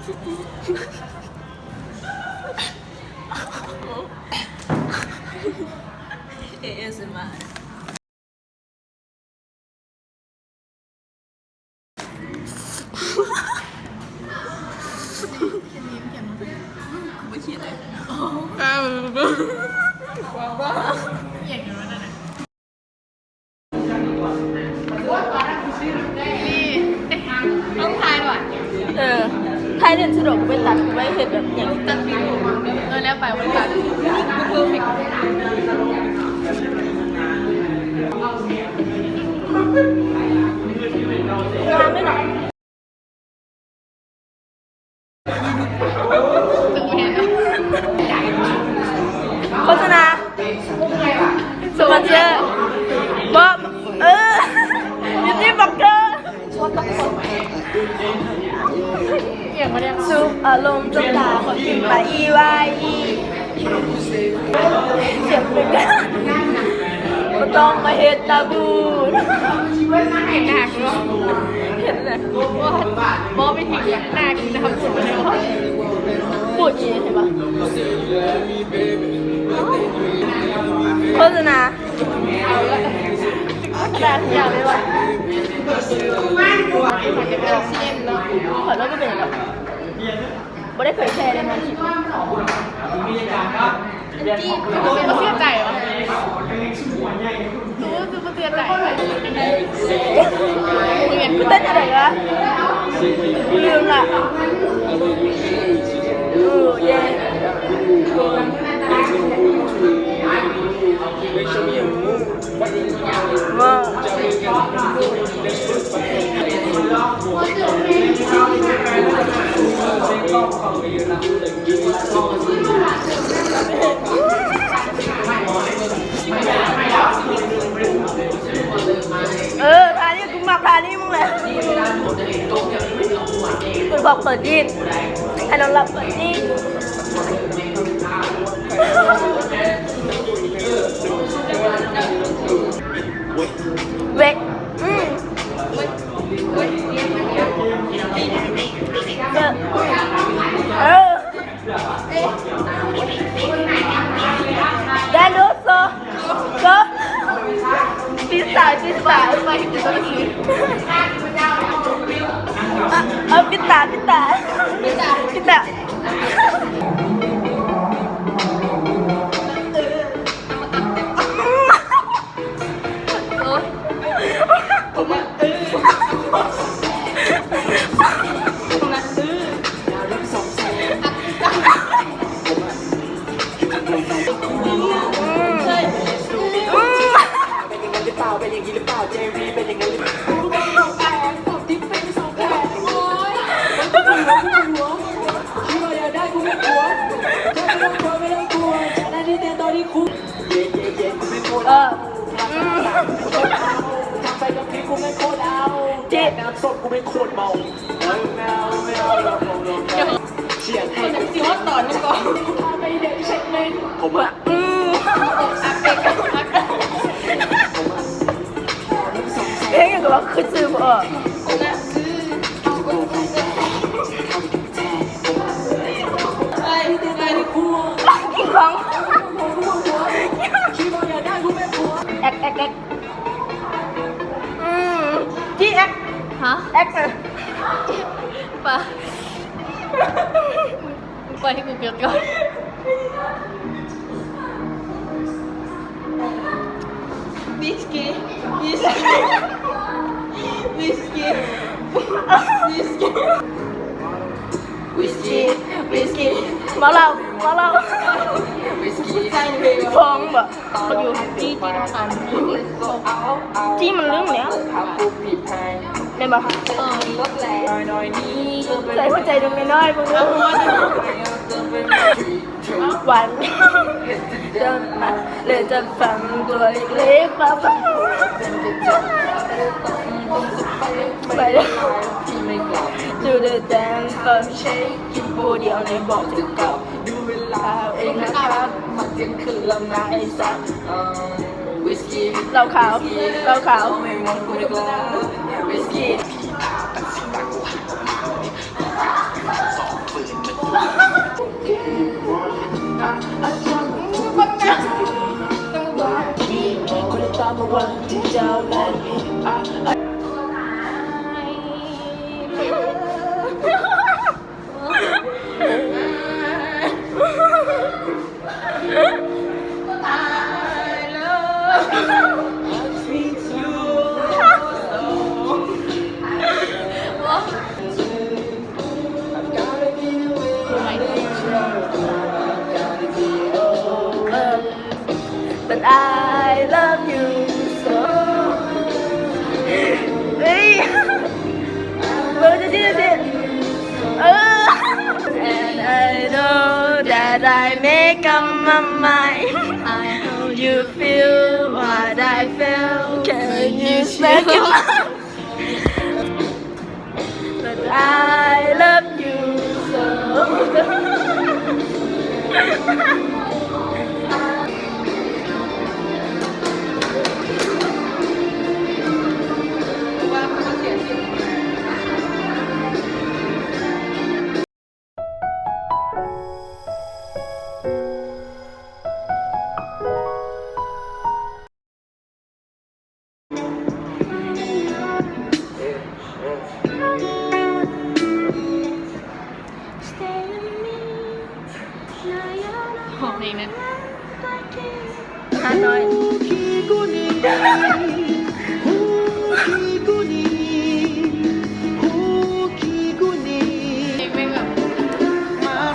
ເອເອສເອັມອາ. ເອີ ຖ່າຍເລ່ນສະດອກ ກູໄປຕັດ ກູໄປເຮັດແບບຫຍັງ ຕັດວິດີໂອ ເອີ ແລ້ວໄປ ບໍ່ຕັດ perfect. ງາມເດ້ເນາະ. ໂຄສະນາ ສະປອນເຊີ ບໍ່ ເອີ ບິວຕີ້ບລັອກເກີ ສຸບອາລົມຈົບຕາ ຂໍກິນປາອີ່ວາອີ່ ສຽງເປັນ ບໍ່ຕ້ອງມາເຮັດຕາບູນ ໜັກເນາະ ເຮັດແຫຼະ ບໍ່ ບໍ່ໄປຖິງໜັກນະ ປູດເອງເຫັນບໍ່ ໂຄສະນາ ຂະໜາດທີ່ຢາກເລີຍວ່າ ເຂົາເຈົ້າກໍເປັນແບບ ບໍ່ໄດ້ເຜີຍແຜ່ເດ້ ມັນ ອັນຈີ້ ບໍ່ເຊື່ອໃຈຫວາ ຄື ຄືບໍ່ເຊື່ອໃຈ ເຕັ້ນອັນໃດວະ ລືມລະ ເອີ ເຢ້ ວ້າວ ເອີ ທ່ານີ້ ກູມັກທ່ານີ້ ເປັນບລັອກເກີດດີ ໃຫ້ນ້ອງລັບເກີດດີ ເວັກ ອືມ ເອີ ເອີ ໄດໂນເສົາ ໂຊ ຟຣີສໄຕລ໌ ຟຣີສໄຕລ໌ ໄປ ເອີ ປິດຕາ ປິດຕາ ປິດຕາ ປິດຕາ ໂອ້ຍ ເອີ ອືມ ເຈັບ ມັນຊິຮອດຕອນນີ້ກໍ ອືມ ເພງຫຍັງກໍວ່າຄືຊື່ບໍ່ອອກ ກິນຂອງ ແອັກ ແອັກ ແອັກ ອືມ ຈີແອັກ ຮະ ແອັກ ປາ ປະ ໃຫ້ກູເກີດກ່ອນ ວິສກີ ວິສກີ ວິສກີ ວິສກີ ວິສກີ ເມົາເຫຼົ້າ ເມົາເຫຼົ້າ ພອງບໍ່ ຢູ່ ຈີ ຈີ ນ້ຳຕານ ຈີ ມັນລຶ້ງແລ້ວ ແມ່ນບໍ່? ເອີ ໃສ່ຫົວໃຈດົງນ້ອຍໆ ເບິ່ງດູ ຫວານ ເດີນມາເລີຍຈະຟັງຕົວເລັກໆ ຟ້າ ໄປ Do the dance for shake ກິນຜູ້ດຽວໃນບອກເຈົ້າເກົ່າ ດູເວລາເອງນະຄັບ ມາທ່ຽງຄືນແລ້ວນະໄອ້ສັດ ເອີ ວິສກີ ເຫຼົ້າຂາວ ເຫຼົ້າຂາວ ວິສກີ ປີຕາກັນຊິວ່າກູໃຫ້ອອກມາເດ ສອງ But I love you so. ເຮີ້ຍ ເບິ່ງຊິ ຊິ ເອີ And I know that I make up my mind. I hope you feel what I feel. Can you still But I love you so. ຮ້ອງເອງນະ ຮານ້ອຍ ເພງແມ່ງແບ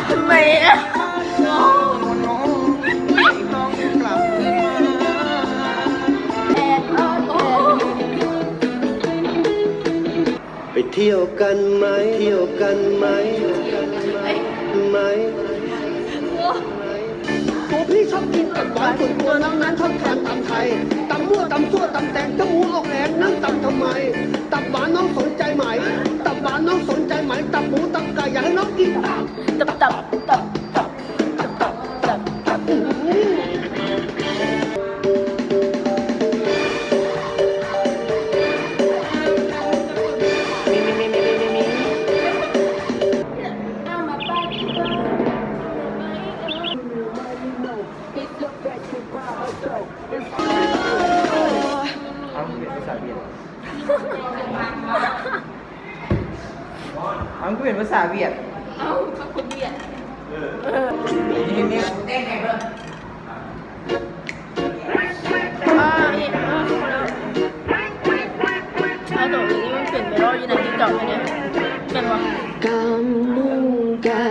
ບ ທຳໄມ ໄປທ່ຽວກັນໄໝ ທ່ຽວກັນໄໝ ໄໝ? ຕົວພີ່ຊອບກິນຕັບຫວານ ສ່ວນຕົວນ້ອງນັ້ນຊອບທານຕຳໄທ ຕຳມົ້ວ ຕຳຊົ່ວ ຕຳແຕງ ຕຳໝູອອກແຮງ ນັ້ນຕຳທຳໄມ? ຕັບຫວານນ້ອງສົນໃຈໄໝ? ຕັບຫວານນ້ອງສົນໃຈໄໝ? ຕັບໝູ ຕັບໄກ່ ຢາກໃຫ້ນ້ອງກິນຕັບ ຕັບ ຕັບ ຕັບ ຕັບ ຕັບ ຕັບ ຕັບ ຕັບ ອືມ. ເອົ້າ ມັນຄືເປັນພາສາຫວຽດ ເອົ້າ ເຂົາຄົນຫວຽດ ເອີ ນີ້ ນີ້ ນີ້ ອ່າ ນີ້ ອ່າ ໂຕນີ້ມັນເປັນໄວຣັລຢູ່ໃນຕິກຕັອກແທ້ໆ ແມ່ນບໍ່? ກຳມຸງກະ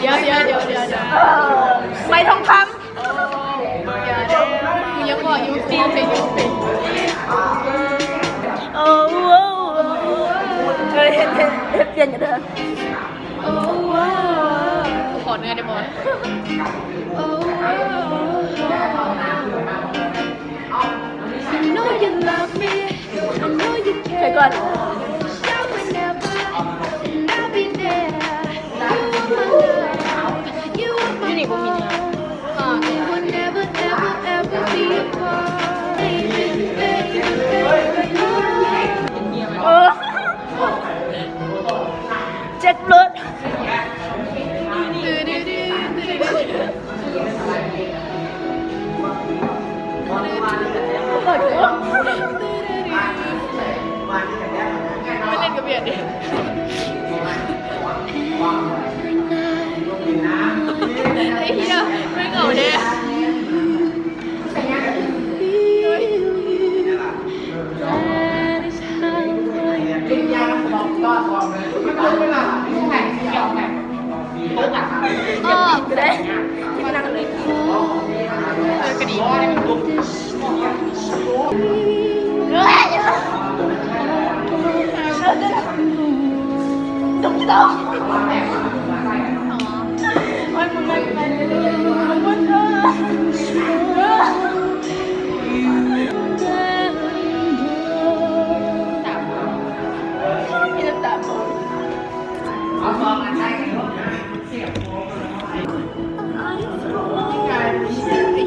ດຽວ ດຽວ ດຽວ ດຽວ ໄມ້ທອງຄຳ ດຽວ ດຽວ ດຽວ ກູຍັງບອກຢູ່ ເປັນ ເປັນ ເປັນ ໂອ້ ເອີ ເຮັດ ເຮັດ ເຮັດ ປ່ຽນກັນເດີ ຂໍເນື້ອໄດ້ບໍ່? ໃສ່ກ່ອນ ຢູ່ນີ້ບໍ່ມີເນື້ອ ເອີ ເຈັບລົດ. ເອີ ໄດ້ ທີ່ນັ່ງເລີຍ ເອີ ກະດີ ໄອ້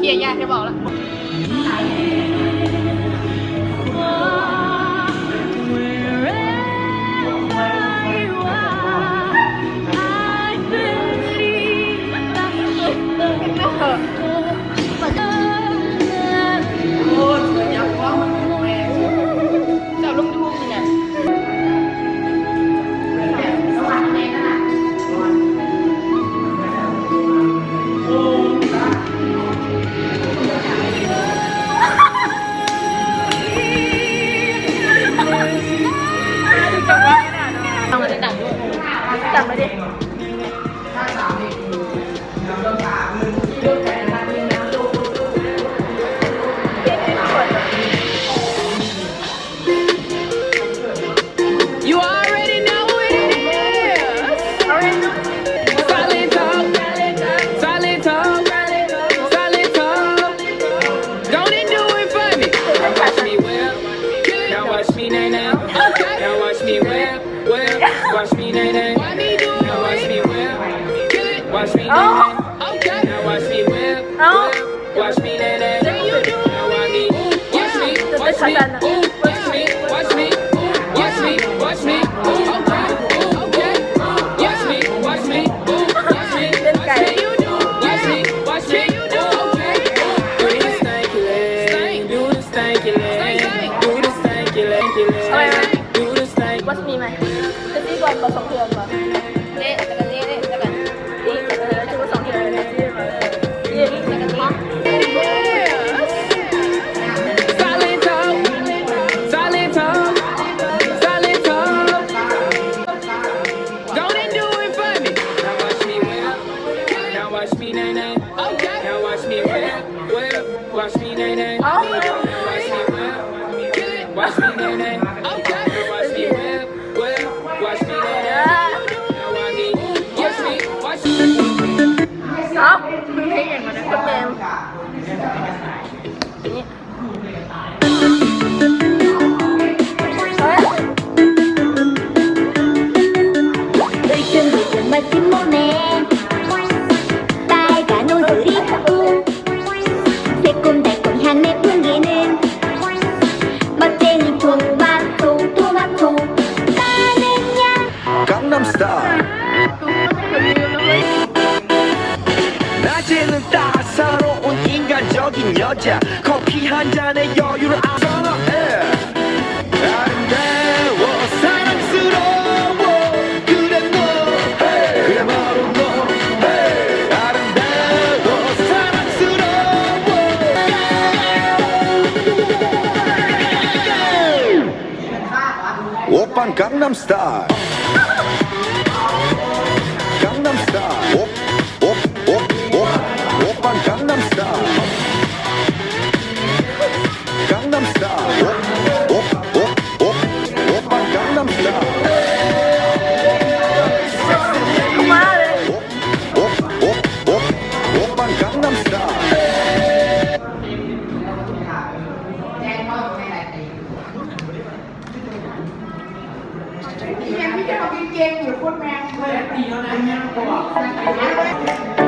ເຫຍ ຢ່າ ຈະບອກລະ. ເຈົ້າລົງຢູທູບນີ້ນະ. ເອົາມາຕິດຕາມ ຕິດຕາມມາເດ້. You already know who it is. Silent talk, silent talk, silent talk. Go and do it for me. Now watch me whip, now watch me nae nae. Okay. Now watch me whip, whip, watch me nae nae. Why me do it? Now watch me whip, kill it, watch me nae nae. Okay. Now watch me whip, whip, watch me nae nae. Now watch me, watch me, watch me, ooh, watch me, watch me, ooh, watch me, watch me, ooh, okay, ooh, okay. Watch me, watch me, ooh, watch me, watch me, ooh, watch me, watch me, ooh, okay, ooh. Do the stanky leg, do the stanky leg, do the stanky leg, do the stanky leg. Watch me ໃໝ່ ຈະຊິກ່ອນບໍ່ ສອງເທື່ອບໍ່? ເດ້ ແລ້ວກໍເດ້ ແລ້ວກໍ Silent talk, silent talk, silent talk. Go and do it for me. Now watch me whip, now watch me nae nae. Okay. Now watch me whip, whip, watch me nae nae. Now watch me whip, kill it, watch me nae nae. Okay. Now watch me whip. ເອີ ເພງຫຍັງວະນະ ຄົນແມ່. Gangnam Style. 낮에는 따사로운 인간적인 여자, 커피 한 잔에 여유를 아-, 선어해. 아름다워, 사랑스러워, 그래 너, 그야말로 너. 아름다워, 사랑스러워. 오빤 Gangnam Style. Gangnam Style. 오, 오, 오, 오, 오빤 Gangnam Style. Gangnam Style. 오, 오, 오, 오, 오빤 Gangnam Style. 오, 오, 오, 오, 오빤 Gangnam Style. ແມ່ນມີແຕ່ເວົ້າເກັ່ງໆ ໂຄດແມ່ນເລີຍ.